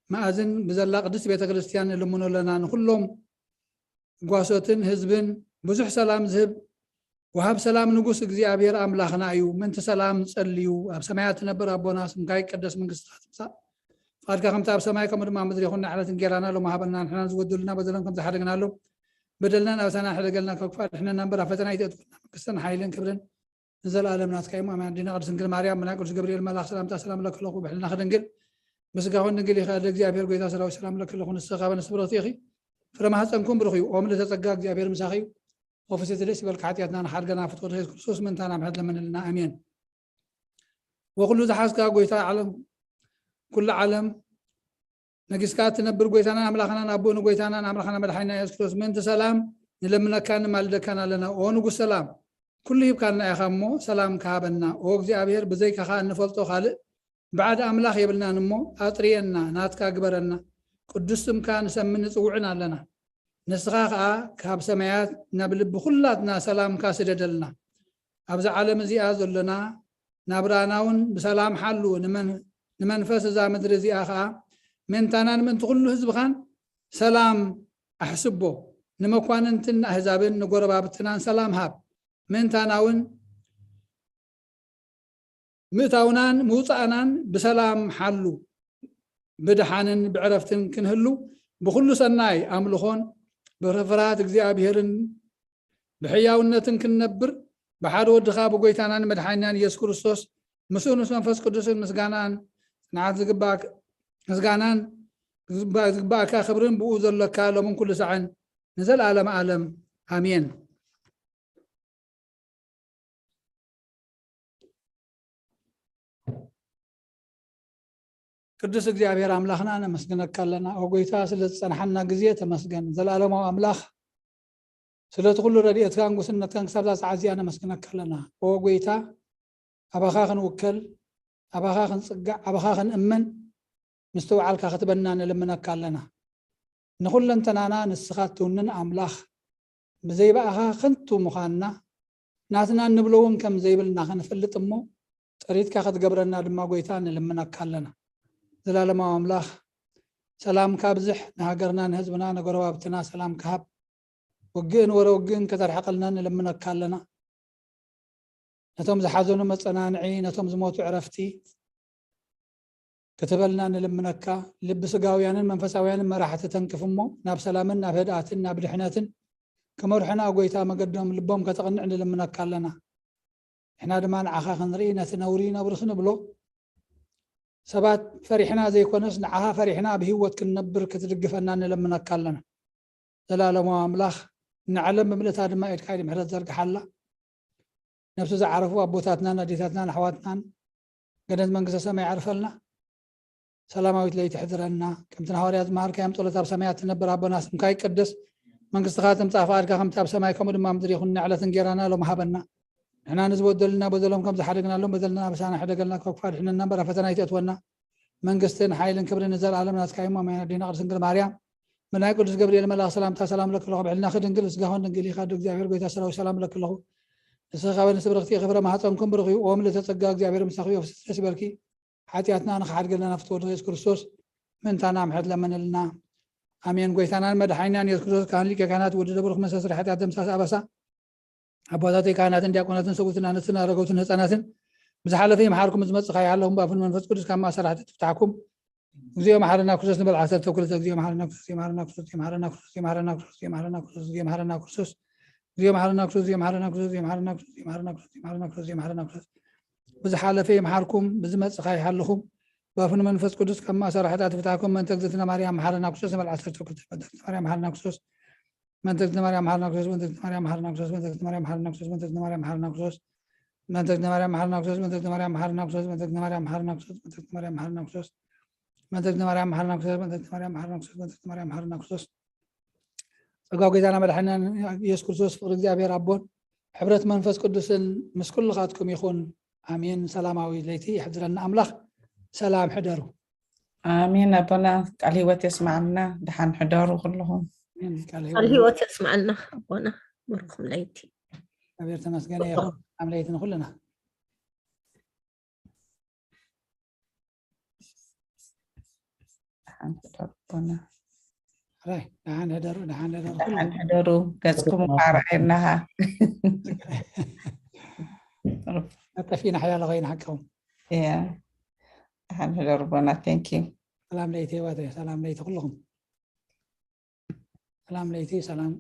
መኣዝን ብዘላ ቅድስት ቤተ ክርስቲያን ንልምኖ ኣለና። ንኹሎም ጓሶትን ህዝብን ብዙሕ ሰላም ዝህብ ወሃብ ሰላም ንጉስ እግዚኣብሔር ኣምላኽና እዩ። ምንቲ ሰላም ጸልዩ። ኣብ ሰማያት ትነብር ኣቦና፣ ስምካ ይቀደስ፣ መንግስትኻ ትምጻእ፣ ፍቓድካ ከምቲ ኣብ ሰማይ ከምኡ ድማ ኣብ ምድሪ ይኹን። ንዕለት እንጌራና ሎም ሃበና። ንሕና ዝወደሉና በደሎም ከም ዝሓደግናሎም በደልና ኣበሳና ሕደገልና፣ ካብ ክፉእ ኣድሕነና እምበር፣ ኣብ ፈተና ኣይተእትወና። መንግስትን ሓይልን ክብርን ንዘለኣለም ናትካ እዮም። ኣሜን። ኣዴና ቅድስት ድንግል ማርያም፣ ብናይ ቅዱስ ገብርኤል መልኣኽ ሰላምታ ሰላም ለኪ ኣለኹ፣ ብሕልና ክድንግል፣ ብስጋኹን ድንግል ኢኻ። ኣደ እግዚኣብሔር፣ ጎይታ ሰራዊት፣ ሰላም ለኪ ኣለኹ፣ ንስኺ ካብ ኣንስቲ ብርኽቲ ኢኺ፣ ፍረ ማህፀንኩም ብሩኽ እዩ። ኦም ልተጸጋ እግዚኣብሔር ምሳኺ እዩ። ወፍስቲ ደስ ይበልካ፣ ሓጢኣትና ንሓድገና ፍትወ ኢየሱስ ክርስቶስ ምንታና ምሕረት ለመንልና። ኣሜን። ወኩሉ ዝሓዝካ ጎይታ ዓለም፣ ኩሉ ዓለም ነጊስካ እትነብር ጎይታናን ኣምላኽናን ኣቦ ንጎይታናን ኣምላኽና መድሓኒና የሱስ ክርስቶስ፣ ምእንቲ ሰላም ንለምነካን ንማልደካን ኣለና። ኦ ንጉስ ሰላም፣ ኩሉ ሂብካና ኢኻ እሞ፣ ሰላም ክሃበና። ኦ እግዚኣብሔር፣ ብዘይካኻ እንፈልጦ ካልእ ባዕዲ ኣምላኽ የብልናን እሞ፣ ኣጥርየና፣ ናትካ ግበረና። ቅዱስ ስምካ ንሰምን ንጽውዕን ኣለና። ንስኻ ኸኣ ካብ ሰማያት ናብ ልቢ ኩላትና ሰላምካ ስደደልና። ኣብዛ ዓለም እዚኣ ዘሎና ናብራና እውን ብሰላም ሓሉ። ንመን-፣ ንመንፈስ እዛ ምድሪ እዚኣ ኸኣ ምእንታናን ምእንቲ ኩሉ ህዝብኻን ሰላም ኣሕስቦ። ንመኳንንትን ንኣህዛብን ንጎረባብትናን ሰላም ሃብ። ምእንታና እውን ምእታውናን ምውጻእናን ብሰላም ሓሉ። ብድሓንን ብዕረፍትን ክንህሉ፣ ብኹሉ ሰናይ ኣምልኾን ብፍርሃት እግዚኣብሔርን ብሕያውነትን ክንነብር፣ ብሓደ ወድኻ ብጎይታናን መድሓኒናን ኢየሱስ ክርስቶስ፣ ምስኡ ምስ መንፈስ ቅዱስን ምስጋናን ጽንዓት ዝግባእ-፣ ምስጋናን ዝግባ-፣ ዝግባእካ ክብርን ብኡ ዘሎካ ሎምን ኩሉ ሳዕን ንዘለኣለም ዓለም። ኣሜን። ቅዱስ እግዚኣብሔር ኣምላኽና ነመስግነካ ኣለና። ኦ ጎይታ፣ ስለ ዝጸንሓና ግዜ ተመስገን። ዘለኣለማዊ ኣምላኽ፣ ስለቲ ኩሉ ረድኤትካን ጉስነትካን ክሳብ እዛ ሰዓት እዚኣ ነመስግነካ ኣለና። ኦ ጎይታ፣ ኣባኻ ክንውከል፣ ኣባኻ ክንጽጋዕ፣ ኣባኻ ክንእመን፣ ምስትውዓልካ ክትበና ንልምነካ ኣለና። ንኹለንተናና ንስኻ እትውንን ኣምላኽ፣ ብዘይ ብኣኻ ከንቱ ምዃንና፣ ናትና እንብሎ እውን ከም ዘይብልና ክንፈልጥ እሞ፣ ጥሪትካ ክትገብረና ድማ ጎይታ ንልምነካ ኣለና። ዘላለማዊ ኣምላኽ፣ ሰላምካ ኣብዝሕ፣ ንሃገርና፣ ንህዝብና፣ ንጎረባብትና ሰላም ክሃብ፣ ውግእን ወረ ውግእን ከተርሕቐልና ንልምነካ ኣለና። ነቶም ዝሓዘኑ መጸናንዒ፣ ነቶም ዝሞቱ ዕረፍቲ ክትበልና ንልምነካ። ልቢ ስጋውያንን መንፈሳውያንን መራሕቲ ተንክፍ እሞ፣ ናብ ሰላምን ናብ ህድኣትን ናብ ድሕነትን ክመርሑና፣ ጎይታ፣ መገዶም ልቦም ከተቕንዕ ንልምነካ ኣለና። ንሕና ድማ ንዓኻ ክንርኢ፣ ነቲ ነውሪ ነውሪ ክንብሎ፣ ሰባት ፈሪሕና ዘይኮነስ፣ ንዓኻ ፈሪሕና ብህይወት ክንነብር ክትድግፈና ንልምነካ ኣለና። ዘላለማዊ ኣምላኽ፣ ንዓለም ብምልእታ ድማ ኢድካ ኢድ ምሕረት ዘርግሓላ። ነፍሲ ዝዓረፉ ኣቦታትናን ኣዴታትናን ኣሕዋትናን ገነት መንግስተ ሰማይ ዓርፈልና። ሰላማዊት ለይቲ ሕድረና። ከምቲ ንሃዋርያት ዝመሃርካዮም ጸሎት ኣብ ሰማያት ትነብር ኣቦና፣ ስምካ ይቀደስ፣ መንግስትኻ ትምጻእ፣ ፍቓድካ ከምቲ ኣብ ሰማይ ከምኡ ድማ ኣብ ምድሪ ይኹን። ንዕለት እንጌራና ሎም ሃበና። ንሕና ንዝበደሉና በደሎም ከም ዝሓደግናሎም በደልና ኣበሳና ሕደገልና፣ ካብ ክፉእ ኣድሕነና እምበር፣ ኣብ ፈተና ኣይተእትወና። መንግስትን ሓይልን ክብርን ንዘለኣለም ናትካ እዩ። ኣሜን። ኣዴና ቅድስት ድንግል ማርያም፣ ብናይ ቅዱስ ገብርኤል መልኣኽ ሰላምታ ሰላም ለኪ ኣለኹ፣ ብሕልናኺ ድንግል፣ ብስጋኽን ድንግል ኢኻ፣ ኣደ እግዚኣብሔር፣ ጎይታ ሰራዊት፣ ሰላም ለኪ ኣለኹ። ንስኺ ካብ ኣንስቲ ብርኽቲ ኢኺ፣ ፍረ ማህፀንኩም ብሩኽ እዩ። ኦም ልተጸጋ እግዚኣብሔር ምሳኺ እዩ፣ ፍስቲ ደስ ይበልኪ። ሓጢኣትና ንኽሓድገልና ናብቲ ወድኺ የሱስ ክርስቶስ ምእንታና ምሕረት ለመነልና። ኣሜን። ጎይታናን መድሓኒናን የሱስ ክርስቶስ፣ ካህን ሊቀ ካህናት፣ ወዲ ደብሩ ክመሰስሪ ሓጢኣት ደምሳስ ኣበሳ፣ ኣቦታተይ ካህናትን ዲያቆናትን ሰብኡትን ኣንስትን ኣረገውትን ህፃናትን ብዝሓለፈ ይምሓርኩም፣ ዝመፅእ ከዓ ይሓለኹም፣ ብኣፉን መንፈስ ቅዱስ ካብ ማእሰር ሓጢኣት ይፍታሕኩም። እግዚኦ መሓረና ክርስቶስ ንበል ዓሰርተ ክልተ። እግዚኦ መሓረና ክርስቶስ፣ እግዚኦ መሓረና ክርስቶስ፣ እግዚኦ መሓረና ክርስቶስ፣ እግዚኦ መሓረና ክርስቶስ፣ እግዚኦ መሓረና ክርስቶስ፣ እግዚኦ መሓረና ክርስቶስ፣ እግዚኦ መሓረና ክርስቶስ፣ እግዚኦ መሓረና ክርስቶስ፣ እግዚኦ መሓረና ክርስቶስ፣ እግዚኦ መሓረና ክርስቶስ፣ ብዝሓለፈ ይምሓርኩም፣ ብዝመጽእ ከኣ ይሓልኹም፣ ብኣፉ ንመንፈስ ቅዱስ ካብ ማእሰሮ ሓጢኣት ይፍትሓኩም። ምእንተ እግዝእትነ ማርያም መሓረና ክርስቶስ ንበል ዓሰርተ ክልተ። ምእንተ እግዝእትነ ማርያም መሓረና ክርስቶስ፣ ምእንተ እግዝእትነ ማርያም መሓረና ክርስቶስ፣ ምእንተ እግዝእትነ ማርያም መሓረና ክርስቶስ፣ ምእንተ እግዝእትነ ማርያም መሓረና ክርስቶስ፣ ምእንተ እግዝእትነ ማርያም መሓረና ክርስቶስ፣ ምእንተ እግዝእትነ ማርያም መሓረና ክርስቶስ፣ ምእንተ እግዝእትነ ማርያም መሓረና ክርስቶስ፣ ምእንተ እግዝእትነ ማርያም መሓረና ክርስቶስ፣ ምእንተ እግዝእትነ ማርያም መሓረና ክርስቶስ፣ ምእንተ እግዝእትነ ማርያም መሓረና ክርስቶስ፣ ምእንተ እግዝእትነ ማርያም መሓረና ክርስቶስ። ጸጋ ጎይታና መድሓኒና ኢየሱስ ክርስቶስ፣ ፍቕሪ እግዚኣብሔር ኣቦን ሕብረት መንፈስ ቅዱስን ምስ ኩልኻትኩም ይኹን። ኣሜን። ሰላማዊ ለይቲ ይሕድረና ኣምላኽ። ሰላም ሕደሩ። ኣሜን። ኣቦና ቃል ህይወት የስማዓልና። ደሓን ሕደሩ ኩልኹም። ኣሜን። ቃል ቃል ህይወት ህይወት የስማዓልና ኣቦና። ብሩኹም ለይቲ። እግዚኣብሔር ተመስገነ ይኹን። ሰላም ለይቲ ንኹልና። ሓንቲ ደርቦና ራይ ደሓን ህደሩ ደሓን ህደሩ ደሓን ሕደሩ። ገጽኩም እኳ ረኣየናኻ ጠፊእና ሓያለ ኮይና ሓቅኹም ያ ደሓን ሕደሩ ኣቦና። Thank you። ሰላም ለይቲ ህይወት ሰላም ለይቲ ኩልኹም ሰላም ለይቲ ሰላም